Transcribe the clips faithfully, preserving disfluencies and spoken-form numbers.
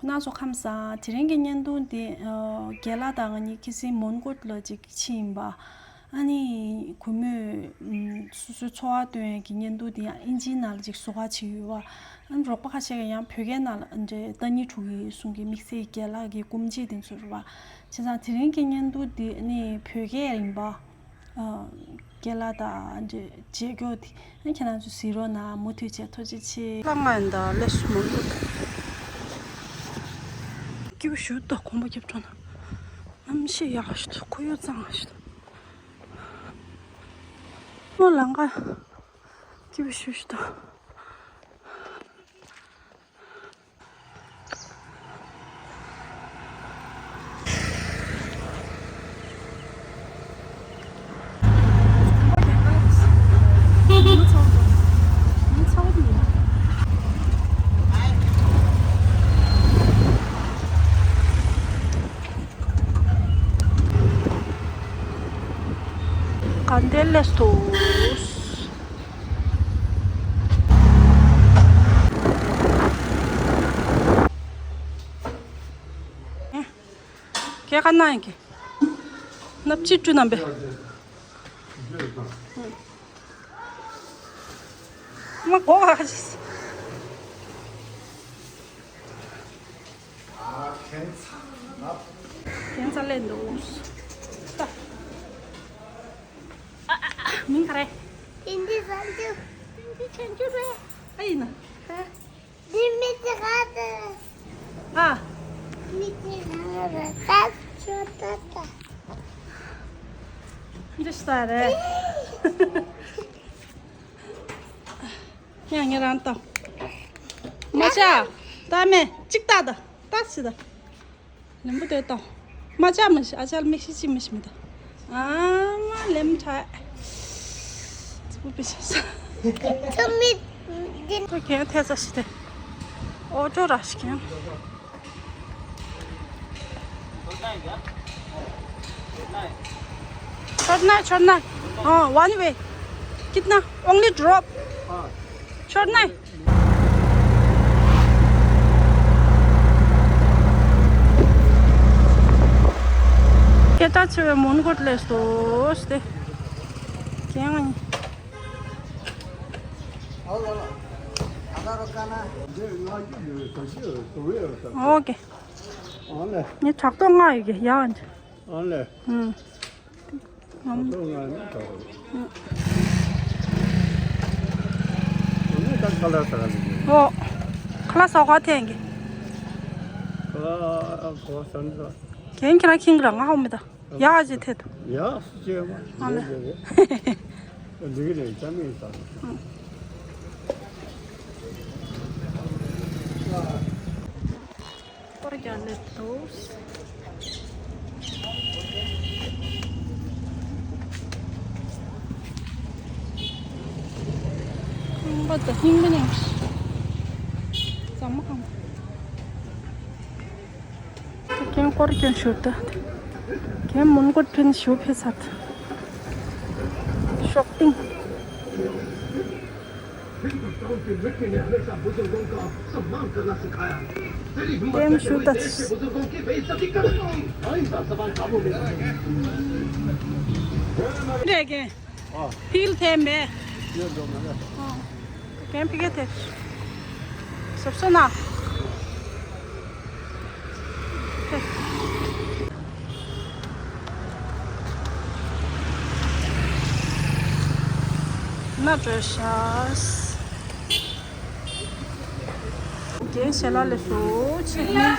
ང་ཚོ་ཁམས་བཟང་། དེ་རིང་གི་བརྙན་ཐུང་འདི་ཨ་རྒན་ལགས་དང་ང་གཉིས་ཁ་སང་མོན་གྷོ་ལ་ཅིག་ཕྱིན་ཡིན་པ། ཨ་ནི་གུས་མོས་ཨམ་སོ་སོའི་འཚོ་བ་སྟོན་ཡས་ཀྱི་བརྙན་ཐུང་འདི་ཡང་ཨིན་ཇིའི་ནང་ལ་ཅིག་བཟོ་ག་བྱེད་ཀྱི་ཡོད་པ། ཨ་ནི་རོགས་པ་ཁ་ཤས་ཀྱིས་ཡང་བོད་སྐད་ནང་ལ་འདྲེ་ཏ་ནི་ཕྲུ་གུའི་གསུང་གི་དམིགས་བསལ་རྒན་ལགས་ཀྱི་སྐུ་མཆེད་དེ་ཚོ་རེད་པ། བྱས་ཙང་དེ་རིང་གི་བརྙན་ཐུང་འདི་ཨ་ནི་བོད་སྐད་ཡིན་པ། ཨ། རྒན་ལགས་དང་འདྲེ་མཇལ་མགྱོགས་དེ་ཨ་ཁྱེད་རང་ཚོ་གཟིགས་རོགས་གནང་། མུ་མཐུད་བྱས། ཐུགས་རྗེ་ཆེ། ལྷ་ང་ཡིན་ད་ལས་སུ་མང་པོ་སྐྱིད་པོ་ཞུ་ད། གོམ་པ་རྒྱབ་འགྲོ་ན་གནམ་གཤིས་ཡག་ཞུ་ད། ཁོར་ཡུག་གཙང་ཞུ་ད། མོ་ལང་ཀ་སྐྱིད་པོ་ཞུ་ཞུ་ད། ག་འདྲ་ལས་སོ། ཁྱེད་ཁ་ན་ཡིན་གི། སྣབས་ཕྱི་བཀྲུ་ན་འབེ། མ་གོ་ཨ་ཅིས། ཁྱད་མཚར་ལས་འདུག་ད། ཨ་ཨ་ཨ། མིང་ག་རེ། ཏིན་ཏིན་སན་ཅུ། ཏིན་ཏིན་སན་ཅུ་རེད། ཨ་ཡིན་ན། ཧ། འདི་མི་ཅི་ག་ཏི། ཨ། མི་ཅི་ག་ཏི་ད་ཆོ་ཏ་ཏ། འདི་ས་རེད། ཡང་ངེད་རང་ལྟ། མ་ཆ། ད་མེ་གཅིག་ལྟ་ད། ད་ཕྱི་ད། ལེམ་བུ་དེ་ལྟ། མ་ཆ་མི་ཤི། ཨ་ཅག་མིག་ཤི་ཅི་མི་ཤི་མི་ད། ཨ་མ་ལེམ་ཁྲ། ཙི་པུ་པི་ཤི་ས། ཁྱོད་མི་འདི། ཁྱོད་ཁྱེད་ཐེ་ས་ཤི་དེ། ཨོ་ཅོ་ར་ཤི་ཁྱེད། छोड़ना है, छोड़ना है। हाँ, one way। कितना? Only drop। छोड़ना है। སྐད་གྲགས་ཆེ་བའི་མོན་གྷོ་ལས་སོ་སྟེ། ཀྱང་། ཨོ་ཀེ། ངས་ཕྲག་དོག་ལྔ་ཡོད་ཀྱི་ཡ། ཨང་ལེ། ཨུམ། ཕྲག་དོག་ལྔ་ནི་ཕྲག་དོག་ཨུམ། ཨོ་ནི་ད་ཁ་ལག་ཟ་ག་ལ་ཡོད། ཨོ། ཁ་ལག་ཟ་ག་འཐེན་གི། ཁ་ལག་གོ་ཟ་ནི་ཟ། གན་ཁྱེད་རང་ཁྱིང་གི་ར་ང་ཧོ་མི་ད། ཡ་ཨ་ཅེ་ཐེ་ཏུ། ཡ་སུ་ཅེ་མ། ཨ་ལེ། འདི་གི་ནས་ཅ་མི་ཟ། ཨུམ། པར་རྒྱག་ལེབ་ཏོ། ཁང་པ་དང་ཧིང་པ་ནས་ཟ་མ་ཁང་། ཁྱེད་སྐོར་ཀྱང་ཞུ་ད། ཁྱེད་མོན་གྷོ་ཕིན་ཞུ་ཕེ་སད། ཤོག་ཏིང་། ཀེམ་ཞུ་ད། རེ་ཀེ། ཨ། ཕིལ་ཐེམ་བེ། ཡོད་འགྲོ་མ་རེད། ཨ། ཀེམ་ཕི་ཀེ་ཐེ། སོབ་སོ་ན། ན་བྲོས་ཤག་རྒན་ཞལ་ལག་ལས་སུ་ཆེ་ནི།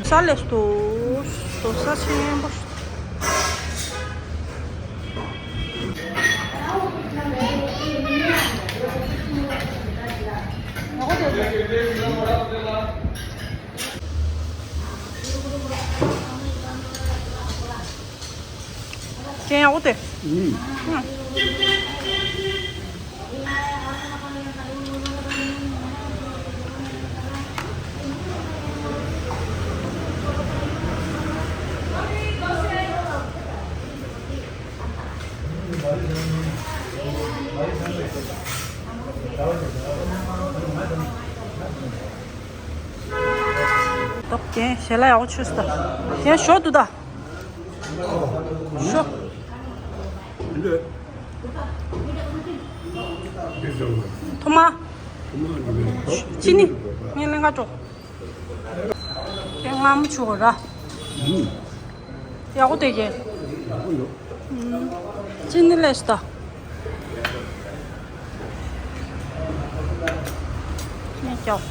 ས་ལས་སུ་དོ་ས་ཆེན་པོ། ཀྱེ་ཡག་པོ་དེ། ཨུམ། ཨུམ། ཏོག་ཅན་ཞལ་ལག་ཡག་པོ་མཆོད་སོང་ད། ཅན་ཞོ་འདུག་ད། ཞོ། ཐོ་མ། ཅི་ནི། ངས་ལེན་ག་འགྲོ། ཅན་མངར་མོ་བྱུག་ར། ཡག་པོ་དེ་གས། ཅི་ནི་ལས་ད། ངས་ཀྱང་།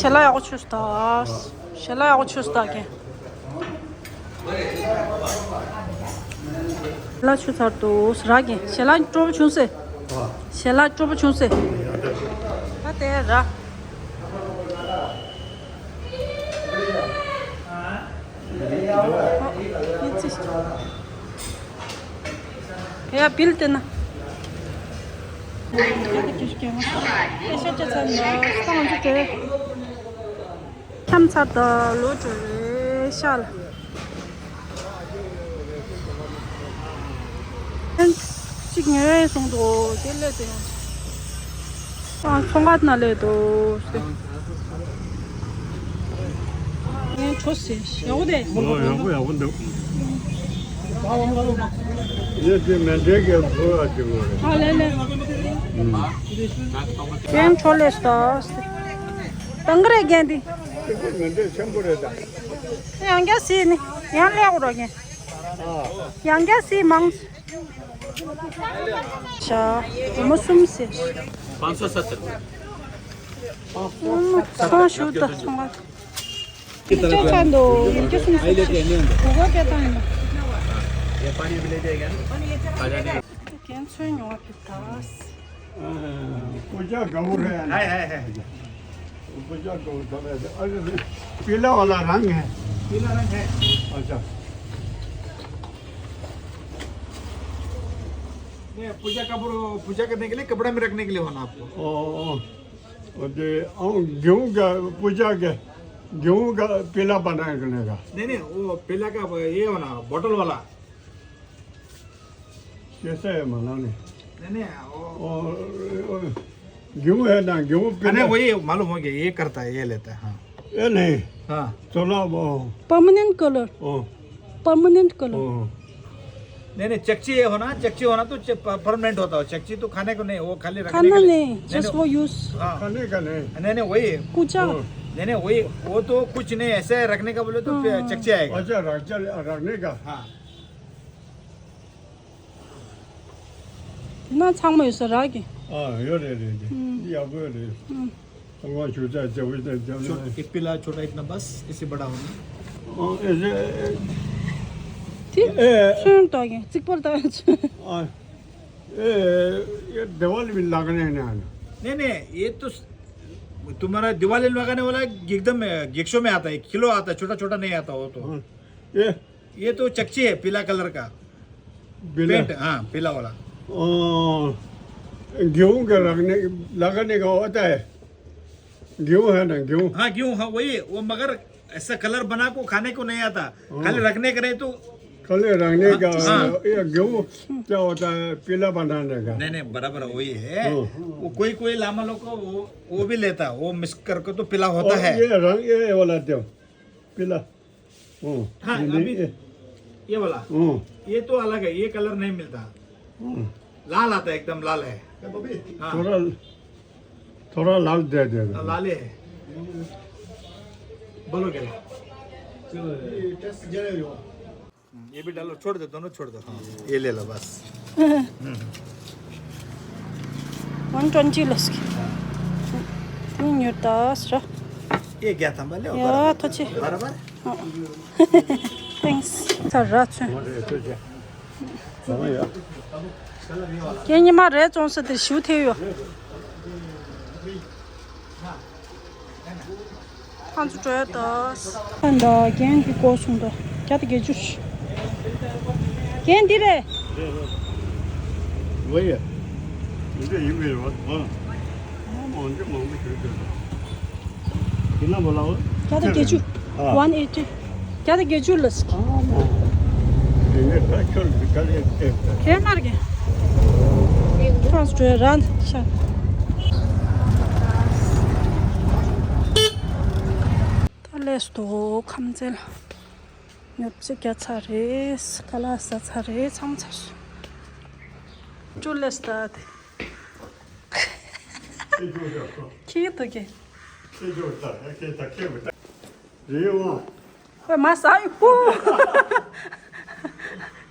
ཞལ་ལག་ཡག་པོ་མཆོད་སོང་ད། ཞལ་ལག་ཡག་པོ་མཆོད་སོང་ད་ཀན། ཞལ་ལག་མཆོད་ཚར་འདུག་ར་ཀན། ཞལ་ལག་སྤྲོ་པོ་བྱུང་སེ། ཞལ་ལག་སྤྲོ་པོ་བྱུང་སེ། ད་དེ་ར། ཡ་བིལ་དེ་ན། ཡ་གི་ཅིག་སྐྱེ་མ་སོང་། ཤ་ཅི་ཚར་ན་སྟོང་ཅིག་སྟེ། འཁྱམ་ཚར་ད་ལོ་གྲོལ་རེད་ཤག་ལ། ཨན། གཅིག་ཉོས་སོང་དོ་དེ་ལས་དེ་ཡང་། ཨ་ཚོང་ཁང་ན་ལས་དོ་ཟེར། ངས་གྲོ་ཟེར་ཡག་པོ་དེ། ཨོ་ཡག་པོ་ཡག་པོ་འདུག་ཡེ་དེ་མེ་འདྲེ་གི་བུ་ཨ་ཅི་བོ་རེད། ཨ་ལས་ལས། ཡང་གྲོ་ལས་སོ་ཟེར། དང་གི་རེད་རྒན་དེ། དེ་ཚོ་མེ་འདྲེ་ཆེན་པོ་རེད་ད། ཡང་བསྐྱར་ཟེར་ནི། ཡང་ལས་འོ་རོགས་རྒན། ཨ། ཡང་བསྐྱར་ཟེར་མང་། ཤ། སྒོར་མོ་གསུམ་ཟེར། पाँच सौ सत्तर। ཨ་མ་ཚང་ཞུ་ད་ཚང་ག། ཅི་ཅི་ཚ་འདུག་ཡིན་གྱི་གསུམ་ཟེར། གོ་གོ་སྐད་བཏང་ཡིན་ན། ये पानी भी ले जाएगा ना। खा जाने। རྒན་ཚོའི་མྱོང་བ་ཕེབས་ད། पूजा गौर है। है, है, है। पूजा गौर है। अरे, पीला वाला रंग है। पीला रंग है। अच्छा। नहीं, पूजा का वो, पूजा करने के लिए कपड़ा में रखने के लिए होना आपको। ओ, ओ, ओ, दे, ओ, गेहूं का, पूजा के, गेहूं का पीला बनाने का। नहीं, नहीं, वो पीला का, ये होना, बॉटल वाला। कैसा है माना नहीं? नहीं, नहीं, वो ओ, ओ, गेहूं है ना, गेहूं अरे, पीला। वही मालूम हो गया, ये करता है, ये लेता है, हाँ। ये नहीं। हाँ। थोड़ा वो परमानेंट कलर। ओ। Permanent colour. ओ। नहीं, नहीं, चकची ये होना, चकची होना तो च-, प-, परमानेंट होता हो। चकची तो खाने को नहीं, वो खाली रखने खाना के लिए। नहीं, नहीं, जस्ट नहीं, वो यूज़। हाँ। खाने का नहीं। नहीं, नहीं, वही। पूजा। ओ। नहीं, नहीं, वही, वो तो कुछ नहीं, ऐसे रखने का बोले तो हाँ। चकची आएगा। अच्छा, रख-, रखने का। हाँ। དེ་ན་ཚང་མ་ཡོད་ས་རག་གི། ཨ་ཡོད་རེད་རེད་རེད། ཨུམ། ཡག་པོ་རེད། ཨུམ། ཚང་མ་ཞུ་ཚ་རྒྱབ་ཡོད་ད་རྒྱབ་ཡོད། एक पिला छोटा इतना बस, इससे बड़ा होना। ཨ་ཨེ་ཟེ། དེ་ཨེ། ཚོན་བཏགས་ཀྱི་རྩིག་པར་བཏགས་ཀྱི། ཨ་ཨེ། ये दिवाली में लगाने ना। नहीं, नहीं, ये तो स-, तुम्हारा दिवाली में लगाने वाला एकदम, अ, गेक शो में आता है, किलो आता है, छोटा-छोटा नहीं आता वो तो। हाँ, ये ये तो चकची है, पीला कलर का। पीला? पेंट, हाँ, पीला वाला। ओ, गेहूं का रखने, लगाने का होता है। गेहूं है ना, गेहूं। हाँ, गेहूं, हाँ, वही, वो मगर ऐसा कलर बना को खाने को नहीं आता, हाँ। खाली रखने का नहीं तो। खाली रखने का, हाँ। ये गेहूं क्या होता है, पीला बनाने का। नहीं, नहीं, बराबर वही है। हाँ। वो कोई, कोई लामा लोग को वो, वो भी लेता, वो मिक्स करके तो पीला होता और है। ये रंग, ये वाला दो, पीला। हाँ, हाँ, ये नहीं, अभी ये ये वाला। हाँ। ये तो अलग है, ये कलर नहीं मिलता। हाँ। लाल आता है, एकदम लाल है। हाँ। थोड़ा, थोड़ा लाल दे दे। हाँ, लाल ही है। बोलो क्या? चलो, ये टेस्ट जरा ही हुआ। हम्म, ये भी डालो, छोड़ दो, दोनों छोड़ दो। हाँ, ये ले लो बस। हम्म। वन ट्वेंटी लस्की। न्यू न्यू टास र। ये क्या था, भले ཡ་ཐུགས་རྗེ་ཆེ། बराबर। ཐེངས་ཚར་ར་ཚོན། ཁྱེད་ཉི་མ་རེ་བཙོང་ས་དེ་ཞུ་ཐེ་ཡོད། ཁ་ཚུ་བྲོས་ད། ཁ་འདྲ་རྒན་གྱི་སྐོར་སོང་ད། བརྒྱ་དང་བརྒྱད་ཅུ། རྒན་འདི་རེད། ཝེ་ཡ། འདི་ཡིན་མེད་བ། ཨ། ཨ་མང་ཆེ་མང་པོ་ཞིག་འདུག་དེ་ན་མོ་ལ་བ། བརྒྱ་དང་བརྒྱད་ཅུ། ཨ། ཝན་ཨེ་ཊི། བརྒྱ་དང་བརྒྱད་ཅུ་ལ་སི། ཨ་མ། དེ་ནས་ད་ཁྱོད་ཀྱི་དཀའ་ལས་དེ། དེ་མར་གི། ཁོང་སུ་བྲོས་ར་ཤ། ད་ལས་སུ་འདུག་ཁམས་བཙལ། ཉོ་ཆ་རྒྱག་ཚར་རེད། ཁ་ལག་ཟ་ཚར་རེད། ཚང་མ་ཚར་སོང་། ཅུ་ལས་ད་དེ། ཁྱི་འདུག་གི། རེད་བ། ཧོꯏ་མ་ཟ་ཡི་པོ།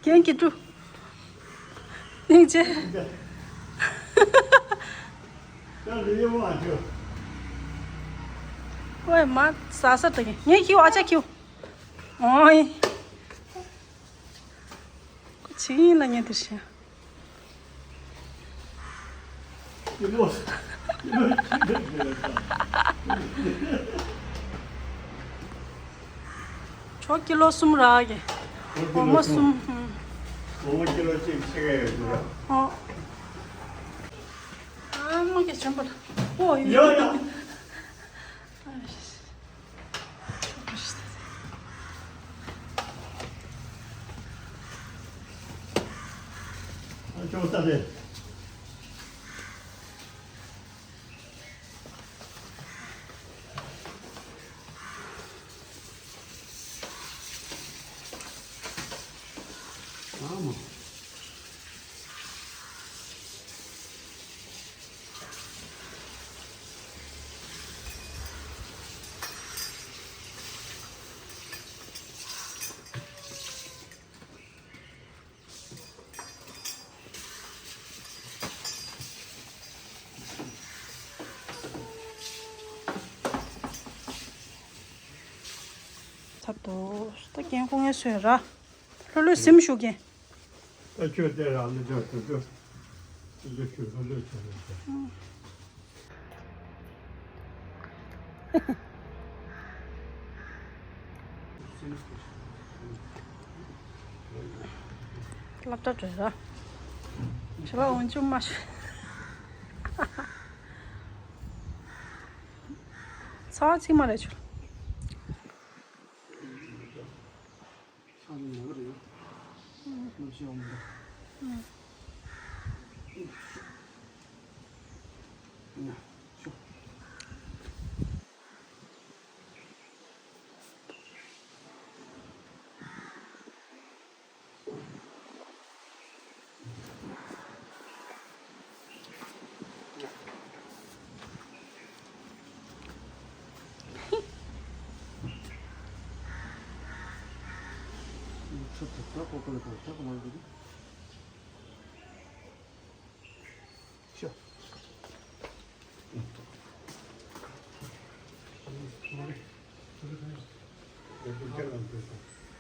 རྒན་གྱི་ཀྲུ། སྙིང་རྗེ། ཧོꯏ་མ་ཟ་ས་འདུག་གི། ངས་ཁྱིའུ་ཨ་ཅག་ཁྱིའུ། ཨོའི། ཁོ་ཆིག་ཡིན་ལ་ཉན་དེ་ཤི། ཇོ་ཀི་ལོ་གསུམ་རག་གི། འོ་མ་གསུམ། འོ་མ་ཀི་ལོ་གཅིག་ཕྱེད་ཀ་ཡོད་འདུག་ར། ཨོ། ཨ་མ་གི་བྱམས་པ་ལ། ཨོ་ཡོད། ཡོད་ཡོད། ཚར་དོ། ད་རྒན་ཁོ་ངས་སོས་ར། ལྷོད་ལྷོད་སིམ་ཞུ་རྒན། ད་ཁྱོད་དེ་རང་ལ་ཅོ་ཅོ་ཅོ། ཅོ་ཅོ་ཅོ་ལྷོད་ལྷོད་ཅོ་ལྷོད་ཅོ། སློབ་གྲྭ་གྲོལ་ར། ཞི་བ་འོན་ཆུ་མ་ཞུ། ཚ་བ་ཚིག་མ་རེད་ཆུ། ཆང་ནི་ཉོ་གི་རེད། ཨུ། སློབ་ཆེན་འོང་མི་འདུག་ཨུ། ཨུ། ཤོག་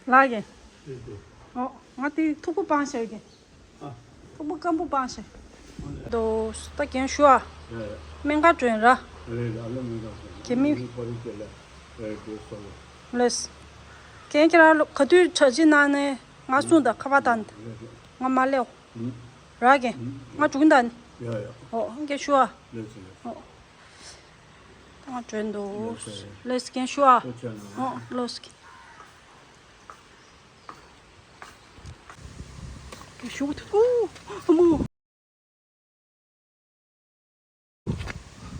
ལགས་ཀྱི། ཨོ། ང་དེ་ཐུག་པ་སྤང་བྱ་ཡོད་ཀྱི། ཐུག་པ་སྐམ་པོ་སྤང་བྱ། དོ། ད་རྒན་ཞུ་ཨ། སྨན་ཁང་བྲོས་ར། རེད་ལ་ལ་མི་འདུག་གད་མི། མི་པ་རི་ཅེ་ལ། རེད་དོ་སོ་ལ། ལེས། རྒན་ཁྱེད་རང་ག་དུས་གྲ་སྒྲིག་གནང་ནས་ང་གསུངས་དང་ཁ་པར་བཏང་། ང་མ་སླེབས། རག་གི། ང་འགྲོ་གི་འདུག་ཡ་ཡ། ཨོ་རྒན་ཞུ་ཨ། ལེས་ལེས། ཨོ། ད་ང་བྲོས་འདུག་ལེས་ལེས། རྒན་ཞུ་ཨ། ཨོ་ལོས་ཀྱི། ཞུགས་ཐུག་ཨུ་མོ།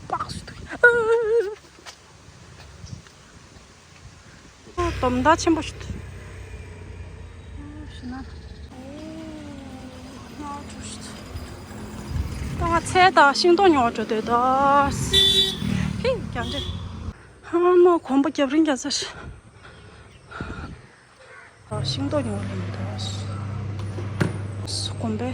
པགས་སུ་ཐུག་ཨ། དོམ་མདའ་ཆེན་པོ་ཞིག་ཐུག་ཞེ་ན། ད་ང་ཚལ་དང་ཤིང་ཏོག་ཉོ་བར་འགྲོ་འདོད་ད། ཧི་རྒྱ་འདྲེ། ཧ་མ་གོམ་པ་རྒྱབ་རིང་རྒྱག་ཚར། ཤིང་ཏོག་ཉོ་རིན་འདུག་གོམ་པའི།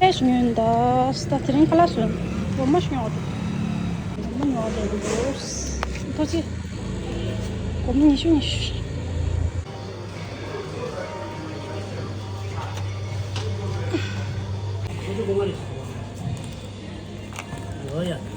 ཨེ་ཤ་ཉོས་འདུག་ད་དེ་རིང་ཁ་ལག་སོན། སྒོར་མོ་ཞིག་ཉོ་འདུག་སྒོར་མོ་ཉོ་རིན་འདུག་ཐུགས་རྗེ། སྒོར་མོ་ཉི་ཤུ་ཉི་ཤུ། ཀུ་མ་རེད། ཡོ་ཡ།